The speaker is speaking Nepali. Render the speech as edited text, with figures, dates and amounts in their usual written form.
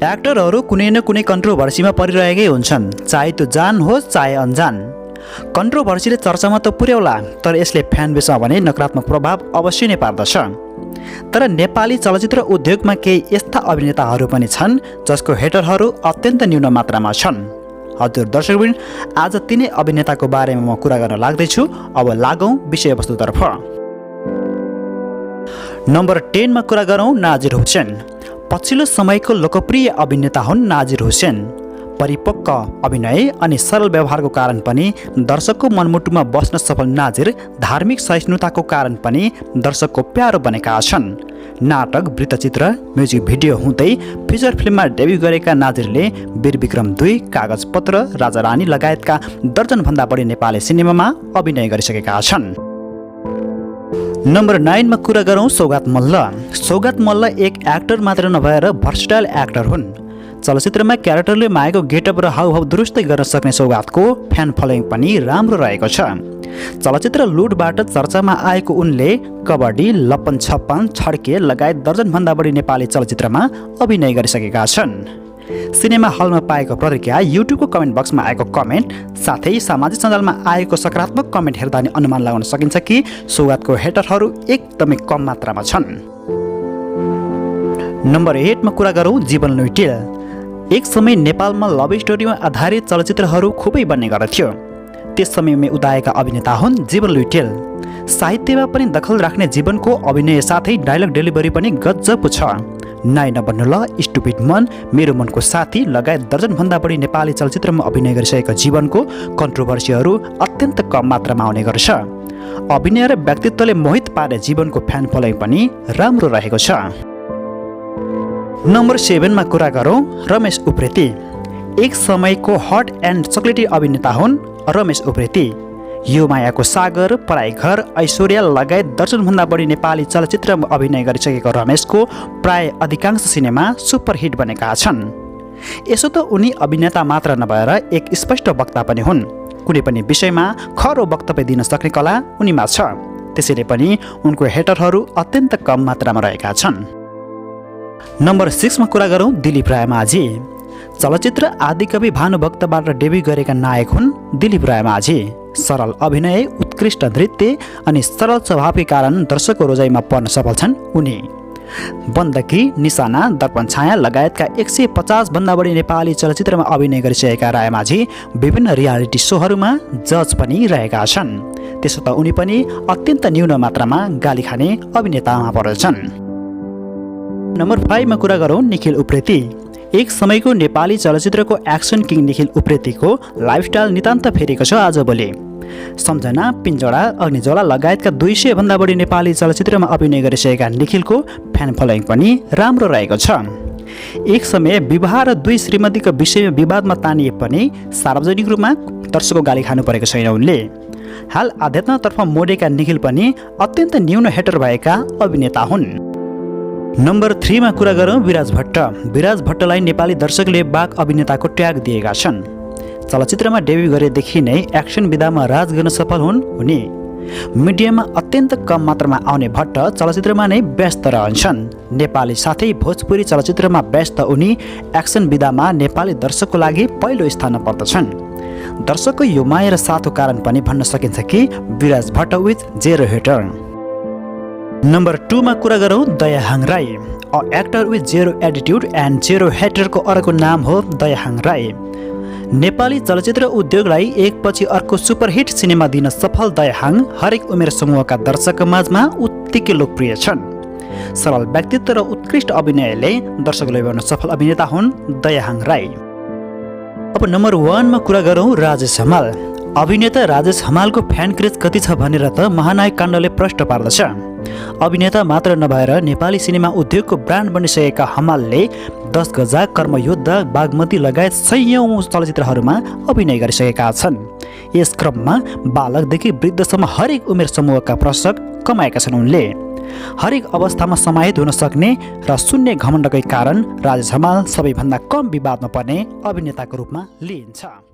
एक्टरहरू कुनै न कुनै कन्ट्रोभर्सीमा परिरहेकै हुन्छन्, चाहे त्यो जान होस् चाहे अनजान। कन्ट्रोभर्सीले चर्चामा त पुर्याउला, तर यसले फ्यान बेसमा भने नकारात्मक प्रभाव अवश्य नै पार्दछ। तर नेपाली चलचित्र उद्योगमा केही यस्ता अभिनेताहरू पनि छन् जसको हेटरहरू अत्यन्त न्यून मात्रामा छन्। हजुर दर्शकवृन्द, आज तिनै अभिनेताको बारेमा म कुरा गर्न लाग्दैछु। अब लागौँ विषयवस्तुतर्फ। नम्बर 10 मा कुरा गरौँ नाजिर हुसैन। पछिल्लो समयको लोकप्रिय अभिनेता हुन् नाजिर हुसैन। परिपक्व अभिनय अनि सरल व्यवहारको कारण पनि दर्शकको मनमुटुमा बस्न सफल नाजिर धार्मिक सहिष्णुताको कारण पनि दर्शकको प्यारो बनेका छन्। नाटक, वृत्तचित्र, म्युजिक भिडियो हुँदै फिचर फिल्ममा डेब्यु गरेका नाजिरले वीर विक्रम 2, कागज पत्र, राजा रानी लगायतका दर्जनभन्दा बढी नेपाली सिनेमामा अभिनय गरिसकेका छन्। नम्बर 9 मा कुरा गरौँ सौगात मल्ल। सौगात मल्ल एक एक्टर मात्र नभएर भर्सटाइल एक्टर हुन्। चलचित्रमा क्यारेक्टरले मागेको गेटअप र हाउभाउ दुरुस्तै गर्न सक्ने सौगातको फ्यान फलोइङ पनि राम्रो रहेको छ। चलचित्र लुटबाट चर्चामा आएको उनले कबड्डी, लप्पन छप्पन, छड्के लगायत दर्जनभन्दा बढी नेपाली चलचित्रमा अभिनय गरिसकेका छन्। सिनेमा हलमा पाएको प्रतिक्रिया, युट्युबको कमेन्ट बक्समा आएको कमेन्ट, साथै सामाजिक सञ्जालमा आएको सकारात्मक कमेन्ट हेर्दा नि अनुमान लगाउन सकिन्छ कि सौगातको हेटरहरू एकदमै कम मात्रामा छन्। नम्बर 8 मा कुरा गरौँ जीवन लुइटेल। एक समय नेपालमा लभ स्टोरीमा आधारित चलचित्रहरू खुबै बन्ने गर्थ्यो। त्यस समयमा उदाएका अभिनेता हुन् जीवन लुइटेल। साहित्यमा पनि दखल राख्ने जीवनको अभिनय साथै डायलग डेलिभरी पनि गजब छ। नाइ नबन्नु ल, स्टुपिड मन, मेरो मनको साथी लगायत दर्जनभन्दा बढी नेपाली चलचित्रमा अभिनय गरिसकेका जीवनको कन्ट्रोभर्सीहरू अत्यन्त कम मात्रामा आउने गर्छ। अभिनय र व्यक्तित्वले मोहित पारे जीवनको फ्यान फलोइङ पनि राम्रो रहेको छ। नम्बर 7 मा कुरा गरौँ रमेश उप्रेती। एक समयको हट एन्ड चक्लेटी अभिनेता हुन् रमेश उप्रेती। यो मायाको सागर, पराई घर, ऐश्वर्या लगायत दर्जनभन्दा बढी नेपाली चलचित्रमा अभिनय गरिसकेको रमेशको प्राय अधिकांश सिनेमा सुपरहिट बनेका छन्। यसो त उनी अभिनेता मात्र नभएर एक स्पष्ट वक्ता पनि हुन्। कुनै पनि विषयमा खरो वक्तव्य दिन सक्ने कला उनीमा छ। त्यसैले पनि उनको हेटरहरू अत्यन्त कम मात्रामा रहेका छन्। नम्बर 6 मा कुरा गरौँ दिलीप रायमाझी। चलचित्र आदिकवि भानुभक्तबाट डेब्यु गरेका नायक हुन् दिलीप रायमाझी। सरल अभिनय, उत्कृष्ट नृत्य अनि सरल स्वभावकै कारण दर्शकको रोजाइमा पर्न सफल छन् उनी। बन्दकी, निशाना, दर्पण छाया लगायतका 150 भन्दा बढी नेपाली चलचित्रमा अभिनय गरिसकेका रायमाझी विभिन्न रियालिटी सोहरूमा जज पनि रहेका छन्। त्यसो त उनी पनि अत्यन्त न्यून मात्रामा गाली खाने अभिनेतामा पर्दछन्। नम्बर 5 मा कुरा गरौँ निखिल उप्रेती। एक समयको नेपाली चलचित्रको एक्सन किङ निखिल उप्रेतीको लाइफस्टाइल नितान्त फेरेको छ आजभोलि। सम्झना, पिञ्जडा, अग्निज्वाला लगायतका 200 भन्दा बढी नेपाली चलचित्रमा अभिनय गरिसकेका निखिलको फ्यान फलोइङ पनि राम्रो रहेको छ। एक समय विवाह र 2 श्रीमतीको विषयमा विवादमा तानिए पनि सार्वजनिक रूपमा दर्शकको गाली खानु परेको छैन उनले। हाल आध्यात्मतर्फ मोडेका निखिल पनि अत्यन्त न्यून हेटर भएका अभिनेता हुन्। नम्बर 3 मा कुरा गरौँ विराज भट्ट। विराज भट्टलाई नेपाली दर्शकले बाघ अभिनेताको ट्याग दिएका छन्। चलचित्रमा डेब्यु गरेदेखि नै एक्सन विधामा राज गर्न सफल हुन् उनी। मिडियामा अत्यन्त कम मात्रामा आउने भट्ट चलचित्रमा नै व्यस्त रहन्छन्। नेपाली साथै भोजपुरी चलचित्रमा व्यस्त उनी एक्सन विधामा नेपाली दर्शकको लागि पहिलो स्थानमा पर्दछन्। दर्शकको यो माया र साथको कारण पनि भन्न सकिन्छ कि Viraj Bhatt with zero hater. Number 2 मा कुरा गरौँ Dayahang Rai. A actor with zero attitude and zero हेटरको अर्को नाम हो दयाहाङ राई। नेपाली चलचित्र उद्योगलाई एकपछि अर्को सुपरहिट सिनेमा दिन सफल दयाहाङ हरेक उमेर समूहका दर्शकको माझमा उत्तिकै लोकप्रिय छन्। सरल व्यक्तित्व र उत्कृष्ट अभिनयले दर्शक लोभ्याउन सफल अभिनेता हुन् दयाहाङ राई। अब नम्बर 1 मा कुरा गरौँ राजेश हमाल। अभिनेता राजेश हमालको फ्यान क्रेज कति छ भनेर त महानायक काण्डले प्रश्न पार्दछ। अभिनेता मात्र नभएर नेपाली सिनेमा उद्योगको ब्रान्ड बनिसकेका हमालले 10 गजा, कर्मयोद्ध, बागमती लगायत सयौं चलचित्रहरूमा अभिनय गरिसकेका छन्। यस क्रममा बालकदेखि वृद्धसम्म हरेक उमेर समूहका प्रशंसक कमाएका छन् उनले। हरेक अवस्थामा समाहित हुन सक्ने र शून्य घमण्डकै कारण राजेश हमाल सबैभन्दा कम विवादमा पर्ने अभिनेताको रूपमा लिइन्छ।